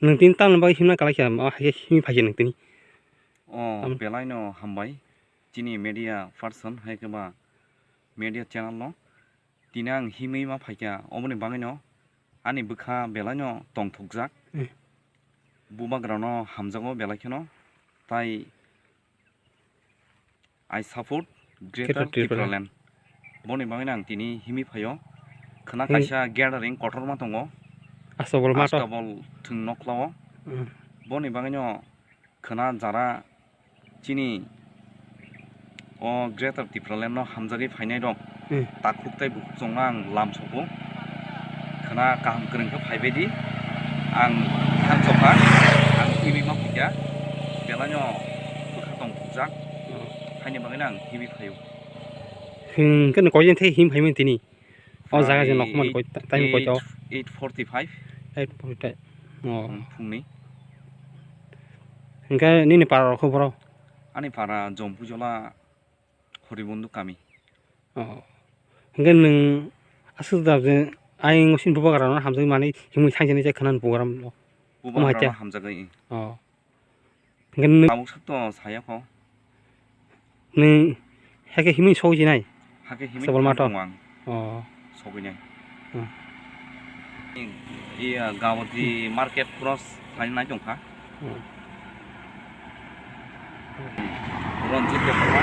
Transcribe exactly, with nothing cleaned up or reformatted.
Nwng tini tamni bagwi himna kwlai kha, ma hai khe himwi phai khe nwng tini? O, Tamni belai no hambai. Chini media person hai khe ba media channel no. Tini ang himwi ma phai kha, oboni bagwi no ani bwkha belai no tongthokjak. Hmm. Bubagra no hamjago belai kheno. Tai I support Greater Greater Tipraland. Tipraland. Boni bagwi ang tini himwi phaio. Khwna Hmm. kaisa gathering kotorma tongo. Astabol mato. Astabol thwng noklao. Hmm. Boni bagwino khwna jara chini o Greater Tipraland no hamjagwi phainai rok Hmm. takhuk tai bukhuk chongno ang lam sogo. Khwna kaham kwrwng khe phaibai di. Ang thansa kha, ang tini ma phikha, belai no bwkha tong thukjak. Hmm. Haini bagwi no ang himwi phaio. Hwnkhe no koi jen thai him phaimani tini? O jaga je Phai nokmani koi ta-, time koi eight, to? Eight forty-five. Eight forty-five. Oh. Hmm, phungni. Hwnkhe nini para rok khe boro? Ani para Jompujola Horibondu kami. Oh. Hwnkhe nwng aswk da je ayang sini bubagra no hamjagwi manwi himwi thangjaknai je khwnani program no. Omo hai Bubagra khe? No hamjagwi. Oh. Hwnkhe nwng Tabuk sak to saya kho. Nwng hakhe himwi sogwi sinai? Hakhe himwi Sabal mato? Tongwang. Oh. Sogwi nai. Hmm. Iya, Gawati market cross khlainai tongkha. Hmm. Ranjit Debbarma.